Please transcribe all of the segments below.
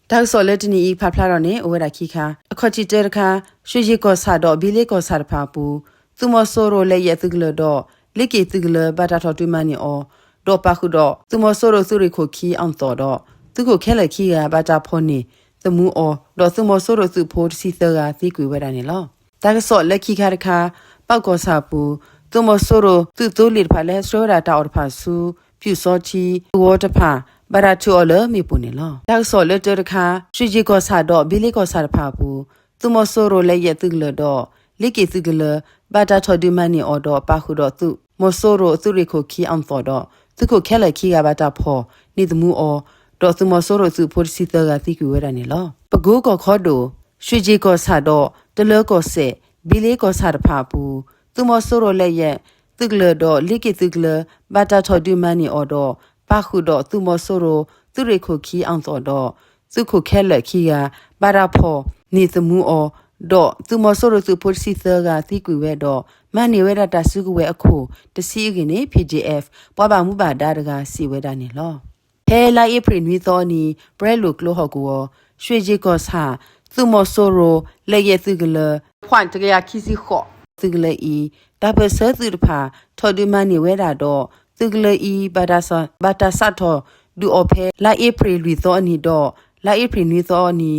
တၢ်ကစီၣ်လၢတနံၤအံၤဖးဖျါထီၣ်န့ၣ် အိၣ်ဝဲဒၣ်ခံခါ, အခီၣ်ထံးတၢတခါ, ရွှ့ၣ်ယ့ၣ်ကီၢ်ဆၣ်ဒီးဘံလ့ကီၢ်ဆၣ်တဖၣ်အပူၤ, သုးမီၤစိရိၤလၢယဲၢ်သုးကလၢၤဒီး လ့က့ၣ်သုးကလၢၤ ဘၣ်တၢ်ထီၣ်ဒုးမၤန့ၢ်အီၤ, ဒီးပာ်ဃုာ်ဒီးသုးမီၤစိရိၤသုးရ့ၣ်ခိၣ်ခံအီၣ်သီၣ်ဒီး သုးခိၣ်ခဲလၢာ်ခံဂၤဘၣ်တၢ်ဖီၣ်န့ၢ်သမူအီၤ, ဒီးသုးမီၤစိရိၤသုးဖိတဆံသၢဂၤသံကွံာ်ဝဲဒၣ်န့ၣ်လီၤ. တၢ်ကစီၣ်လၢခံခါတခါ, ပၣ်ကီၢ်ဆၣ်အပူၤ, သုးမီၤစိရိၤသုးသိလ့ၣ်တဖၣ်လၢဟဲဆှၢဝဲဒၣ်တၢ်အီၣ်တဖၣ်ဆူ ပျူစောထီးသဝီတဖၣ် ဘၣ်တၢ်ထုးအီၤလၢမ့ၣ်ပိၢ်န့ၣ်လီၤ. တၢ်ကစီၣ်လၢတၢတခါ, ရွှ့ၣ်ယ့ၣ်ကီၢ်ဆၣ်ဒီးဘံလ့ကီၢ်ဆၣ်တဖၣ်အပူၤ, သုးမီၤစိရိၤလၢယဲၢ်သုးကလၢၤဒီး လ့က့ၣ်သုးကလၢၤ ဘၣ်တၢ်ထီၣ်ဒုးမၤန့ၢ်အီၤဒီးပာ်ဃုာ်ဒီးသုးမီၤစိရိၤသုးရ့ၣ်ခိၣ်ခံ အောင်သော်ဒီး သုးခိၣ်ခဲလၢာ်ခံဂၤဘၣ်တၢ်ဖီၣ်န့ၢ်သမူအီၤ, ဒီးသုးမီၤစိရိၤသုးဖိတဆံသၢဂၤသံကွံာ်ဝဲဒၣ်န့ၣ်လီၤ. ပကိကီၢ်ခီဒိၣ်, ရွှ့ၣ်ယ့ၣ်ကီၢ်ဆၣ်ဒီးတလၢကီၢ်စဲၣ်, ဘံလ့ကီၢ်ဆၣ်တဖၣ်အပူၤ, သုးမီၤစိရိၤလၢယဲၢ်သုးကလၢၤဒီးလ့က့ၣ်သုးကလၢၤ ဘၣ်တၢ်ထီၣ်ဒုးမၤန့ၢ်အီၤဒီး ပာ်ဃုာ်ဒီးသုးမီၤစိရိၤသုးရ့ၣ်ခိၣ်ခံ အောင်သော်ဒီး သုးခိၣ်ခဲလၢာ်ခံဂၤ ဘၣ်တၢ်ဖီၣ်န့ၢ်သမူအီၤ, ဒီးသုးမီၤစိရိၤသုးဖိတဆံသၢဂၤသံကွံာ်ဝဲဒီး မၤန့ၢ်ဝဲဒၣ်တၢ်စုကဝဲၤအခိၣ်တဆံအဂ့ၢ်န့ၣ် PDF ပှၤဘၣ်မူဘၣ်ဒါတဂၤစံးဝဲဒၣ်န့ၣ်လီၤ. ဖဲလါအ့ဖြ့ၣ်နွံသီအနံၤ ပရဲလိာ်ကျိဟီၣ်ကဝီၤ, ရွှ့ၣ်ယ့ၣ်ကီၢ်ဆၣ်, သုးမီၤစိရိၤလၢယဲၢ်သုးကလၢၤ, ခွၣ်တကယၤခံဆံဃိး သုးကလၢၤအံၤ တၢ်ပၢၢ်ဆၢသုးတဖၣ် ထီၣ်ဒုးမၤန့ၢ်ဝဲဒၣ်ဒီး သုးကလၢၤအံၤ ဘၣ်တၢ်စးထီၣ်ဒုးအီၤဖဲလါအ့ဖြ့ၣ်လွံၢ်သီအနံၤဒီး လါအ့ဖြ့ၣ်နွံသီအနံၤ ဂီ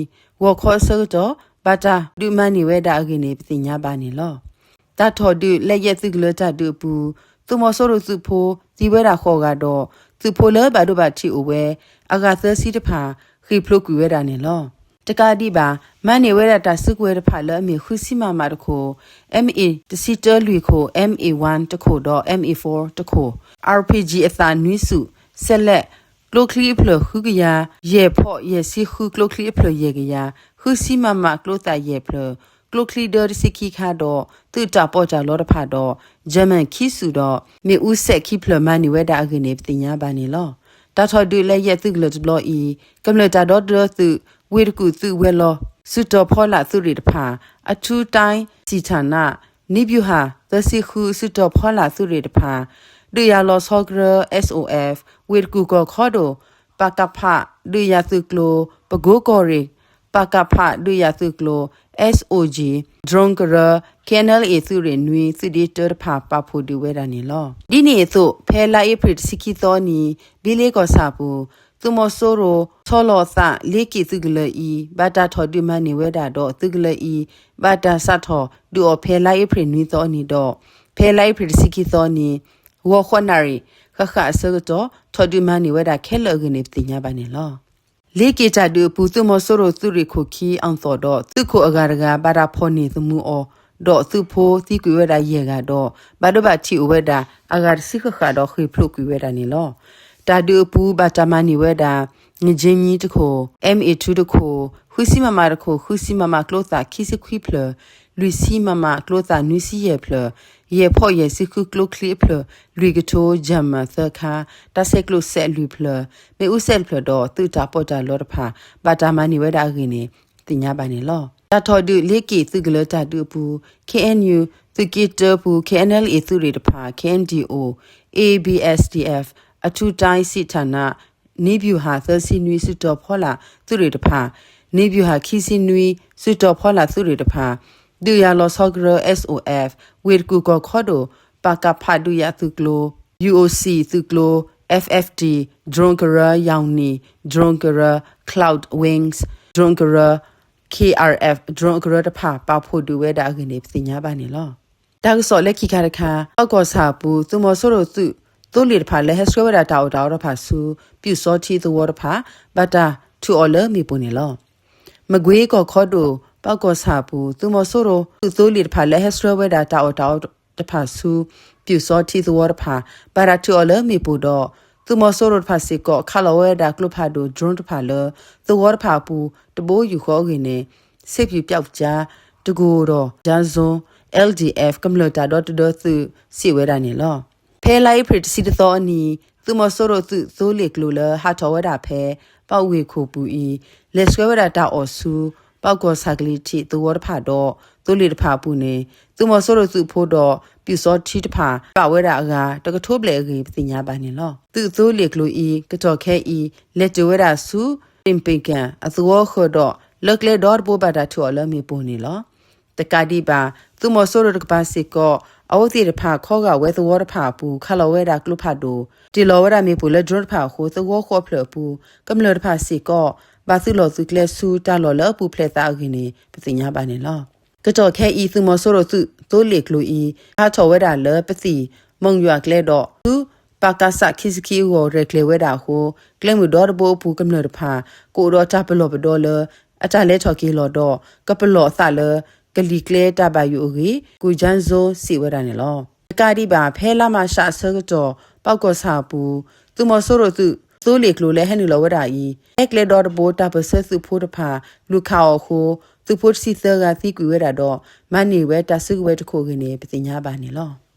ၤခီအဆၢကတီၢ် ဘၣ်တၢ်ဒုးမၤန့ၢ်ဝဲဒၣ်အဂ့ၢ်န့ၣ် ပသ့ၣ်ညါဘၣ်န့ၣ်လီၤ. တၢ်ထီၣ်ဒုးလၢယဲၢ်သုးကလၢၤတၢ်ဒုးအပူၤ, သုးမီၤစိရိၤသုးဖိသံဝဲဒၣ်ဃိးဂၤဒီး သုးဖိလၢဘၣ်ဒိဘၣ်ထံးအိၣ်ဝဲ အဂၤသၢဆံတဖၣ် ဃ့ၢ်ဖျိးကွံာ်ဝဲဒၣ်န့ၣ်လီၤ. တကးဒံးဘၣ် မၤန့ၢ်ဝဲဒၣ်တၢ်စုကဝဲၤတဖၣ်လၢအမ့ၢ် ဃုဆံ MM တခိၣ်, MA တဆံတၢလွံၢ်ခိၣ်, MA one တခိၣ်ဒီး MA four တခိၣ်, RPG အသးနွံဆူၣ်, စဲးလၢၣ်ကျိချံအဖျၢၣ်ဃုကယၤ, ယဲၢ်ဖီၣ်ယဲၢ်ဆံဃုကျိချံအဖျၢၣ်ယဲၢ်ကယၤ, ဃုဆံ MM ကျိသၣ်ယဲၢ်ဖျၢၣ်, ကျိချံဒၢတဆံခံခါဒီး သုးတၢ်ပီးတၢ်လီတဖၣ်ဒီး German ခံဆူၣ်ဒီး မ့ၣ်အူစဲးခံဖျၢၣ် မၤန့ၢ်ဝဲဒၣ်အဂ့ၢ်န့ၣ် ပသ့ၣ်ညါဘၣ်န့ၣ်လီၤ. တၢ်ထီၣ်ဒုးလၢယဲၢ်သုးကလၢၤတဘျီအံၤ ကမျၢၢ်တၢ်ဒီသဒၢသုး ဝ့ၢ်တကူၣ်သုးဝဲၤလီၢ် စုတီၤဖီလာ်သုးရ့ၣ်တဖၣ်, အထူတၢ်စံၣ်ထၣ်နး နံၣ်ဘျူးဟၣ် သၢဆံဃု စုတီၤဖီလာ်သုးရ့ၣ်တဖၣ်, ဒုးယၤလီၤဆီကရၢ SOF, ဝ့ၢ်တကူၣ်ကီၢ်ခီဒိၣ် ပကဖ ဒုးယၤသုးကျိၤ, ပကိကီၢ်ရ့ၣ် ပကဖ ဒုးယၤသုးကျိၤ SOG, drone ကရၢ, KNLA သုးရ့ၣ်နွံ သုးဒ့တၢတဖၣ် ပာ်ဖှိၣ်ဒုးဝဲဒၣ်န့ၣ်လီၤ. ဒ်န့ၣ်အသိး ဖဲလါအ့ဖြ့ၣ်တဆံခံသီအနံၤ ဘံလ့ကီၢ်ဆၣ်အပူၤ သုးမီၤစိရိၤဆီလီၤအသး လ့က့ၣ်သုးကလၢၤအံၤ ဘၣ်တၢ်ထီၣ်ဒုးမၤန့ၢ်ဝဲဒၣ်ဒီး သုးကလၢၤအံၤ ဘၣ်တၢ်စးထီၣ်ဒုးအီၤဖဲလါအ့ဖြ့ၣ်နွံသီအနံၤဒီး ဖဲလါအ့ဖြ့ၣ်တဆံခံသီအနံၤ ဂီၤဃိးနၣ်ရံၣ် ဃၣ်ဃၣ်အဆၢကတီၢ် ထီၣ်ဒုးမၤန့ၢ်ဝဲဒၣ်ခဲလၢာ်အဂ့ၢ်န့ၣ် ပသ့ၣ်ညါဘၣ်န့ၣ်လီၤ. လ့က့ၣ်တၢ်ဒုးအပူၤ သုးမီၤစိရိၤသုးရ့ၣ်ခိၣ်ခံ အောင်သော်ဒီး သုးခိၣ်အဂၤတဂၤ ဘၣ်တၢ်ဖီၣ်န့ၢ်သမူအီၤ, ဒီးသုးဖိသံကွံာ်ဝဲဒၣ်ယဲၢ်ဂၤဒီး ဘၣ်ဒိဘၣ်ထံးအိၣ်ဝဲဒၣ် အဂၤတဆံဃၣ်ဃၣ်ဒီး ဃ့ၢ်ဖျိးကွံာ်ဝဲဒၣ်န့ၣ်လီၤ. တၢ်ဒုးအပူၤ ဘၣ်တၢ်မၤန့ၢ်ဝဲဒၣ် ငကၠ့မံတခိၣ်, MA two တခိၣ်, ဃုဆံ MM တခိၣ်, ဃုဆံ MM ကျိသၣ်ခံဆံခွံဖျၢၣ်, လွံၢ်ဆံ MM ကျိသၣ်နွံဆံယဲၢ်ဖျၢၣ်, ယဲၢ်ဖီၣ်ယဲၢ်ဆံဃုကျိချံအဖျၢၣ် လွံၢ်ကထိ, German သၢခါ, တၢ်ဆဲးကျိးစဲးလွံၢ်ဖျၢၣ်, မ့ၣ်အူစဲးတဖျၢၣ်ဒီး သုးတၢ်ပီးတၢ်လီတဖၣ် ဘၣ်တၢ်မၤန့ၢ်ဝဲဒၣ်အဂ့ၢ်န့ၣ် သ့ၣ်ညါဘၣ်န့ၣ်လီၤ. တၢ်ထီၣ်ဒုးလ့က့ၣ်သုးကလၢၤတၢ်ဒုးအပူၤ KNU သုးက့တၢပူၤ KNLA သုးရ့ၣ်တဖၣ်, KNDO, ABSDF အထူတၢ်စံၣ်ထၣ်နး နံၣ်ဘျူးဟၣ်သၢဆံနွံ စုတီၤဖီလာ်သုးရ့ၣ်တဖၣ်, နံၣ်ဘျူးဟၣ်ခံဆံနွံ စုတီၤဖီလာ်သုးရ့ၣ်တဖၣ်, ဒုးယၤလီၤဆီကရၢ SOF, ဝ့ၢ်တကူၣ်ကီၢ်ခီဒိၣ် ပကဖ ဒုးယၤသုးကျိၤ, UOC သုးကျိၤ, FFD, drone ကရၢ ယီၣ်နံၣ်, drone ကရၢ Cloud Wings, drone ကရၢ KRF, drone ကရၢတဖၣ် ပာ်ဖှိၣ်ဒုးဝဲဒၣ်အဂ့ၢ်န့ၣ် ပသ့ၣ်ညါဘၣ်န့ၣ်လီၤ. တၢ်ကစီၣ်လၢခံခါတခါ, ပၣ်ကီၢ်ဆၣ်အပူၤ သုးမီၤစိရိၤသုးသိလ့ၣ်တဖၣ်လၢဟဲဆှၢဝဲဒၣ်တၢ်အီၣ်တၢ်အီတဖၣ်ဆူ ပျူစောထီးသဝီတဖၣ် ဘၣ်တၢ်ထုးအီၤလၢမ့ၣ်ပိၢ်န့ၣ်လီၤ. မကွ့ကီၢ်ခီဒိၣ် ပၣ်ကီၢ်ဆၣ်အပူၤ သုးမီၤစိရိၤသုးသိလ့ၣ်တဖၣ်လၢဟဲဆှၢဝဲဒၣ်တၢ်အီၣ်တၢ်အီတဖၣ်ဆူ ပျူစောထီးသဝီတဖၣ် ဘၣ်တၢ်ထုးအီၤလၢမ့ၣ်ပိၢ်ဒီး သုးမီၤစိရိၤတဖၣ်စ့ၢ်ကီး ခးလီၤဝဲဒၣ်ကျိဖးဒိၣ် drone တဖၣ်လၢ သဝီတဖၣ်အပူၤ တဘိယူၢ်ဃီအဂ့ၢ်န့ၣ် စ့ပျူပျီကစၢ် တကူၤဒီး ကၠါ zone LDF ကမျၢၢ်တၢ်ဒီတဒၢသုး စံးဝဲဒၣ်န့ၣ်လီၤ. ဖဲလါအ့ဖြ့ၣ်တဆံတသီအနံၤ သုးမီၤစိရိၤသုးသိလ့ၣ်ကျိၤလၢဟးထီၣ်ဝဲဒၣ်ဖဲ ပၣ်ဝ့ၢ်ခိၣ်ပူၤအံၤ လဲၤဆှၢဝဲဒၣ်တၢ်အီၣ်ဆူ ပၣ်ကီၢ်ဆၣ်ကလံၤထံးသဝီတဖၣ်ဒီး သိလ့ၣ်တဖၣ်အပူၤန့ၣ် သုးမီၤစိရိၤသုးဖိဒီး ပျူစောထီးတဖၣ် ပာ်ဝဲဒၣ်အဂၤ တကထိဘျဲၣ်အဂ့ၢ် ပသ့ၣ်ညါဘၣ်န့ၣ်လီၤ. သုးသိလ့ၣ်ကျိၤအံၤ ကတီၢ်ခဲအံၤ လဲၤတုၤဝဲဒၣ်ဆူ ပ့ၣ်ပ့ၣ်ကၣ် အသဝီဃၢၤဒီး လၢကျဲဒီတဘိဘၣ်တၢ်ထုးအီၤလၢမ့ၣ်ပိၢ်န့ၣ်လီၤ. တကးဒံးဘၣ် သုးမီၤစိရိၤတကပၤစ့ၢ်ကီး အဝဲသ့ၣ်တဖၣ် ခီဂာ်ဝဲသဝီတဖၣ်အပူၤ ခးလီၤဝဲဒၣ်ကျိဖးဒိၣ် တ့ၢ်လီၤဝဲဒၣ်မ့ၣ်ပိၢ်လၢ drone တဖၣ်အဃိ သဝီဃီဖျၢၣ်အပူၤ ကမျၢၢ်တဖၣ်စ့ၢ်ကီး ဘၣ်သုးလီၢ်သုးကျဲဆူ တၢ်လီၢ်လၢအပူၤဖျဲးသးအဂ့ၢ်န့ၣ် ပသ့ၣ်ညါဘၣ်န့ၣ်လီၤ. ကတီၢ်ခဲအံၤ သုးမီၤစိရိၤသုးသိလ့ၣ်ကျိၤအံၤ ဟးထီၣ်ဝဲဒၣ်လၢပသံၣ်မုၢ်ယွၤကျဲဒီး သုးပကစ ခံဆံခံအဂီၢ် ရဲၣ်ကျဲၤဝဲဒၣ်အဃိ ကျဲမုၢ်ဒီတဘိအပူၤကမျၢၢ်တဖၣ် ကအိၣ်ဒီးတၢ်ပလီၢ်ပဒီလၢ အတၢ်လဲၤထီၣ်က့ၤလီၤဒီး ကပလီၢ်အသးလၢ ကလံၤကျဲတၢ်ဘၣ်ယိၣ်အဂ့ၢ် ကုၢ်ကၠၣ်စိ စံးဝဲဒၣ်န့ၣ်လီၤ. တကးဒံးဘၣ် ဖဲလါမးရှးအဆၢကတီၢ် ပီၣ်ကီၢ်ဆၣ်အပူၤ သုးမီၤစိရိၤသုးသိလ့ၣ်ကျိၤလၢဟဲနုာ်လီၤဝဲဒၣ်အံၤ ဟဲကျဲဒီတဘိ တၢ်ပၢၢ်ဆၢသုးဖိတဖၣ် လူၤခးအီၤအဃိ သုးဖိတဆံသၢဂၤသံကွံာ်ဝဲဒၣ်ဒီး မၤန့ၢ်ဝဲတၢ်စုကဝဲၤတခိၣ်အဂ့ၢ်န့ၣ် ပသ့ၣ်ညါဘၣ်န့ၣ်လီၤ.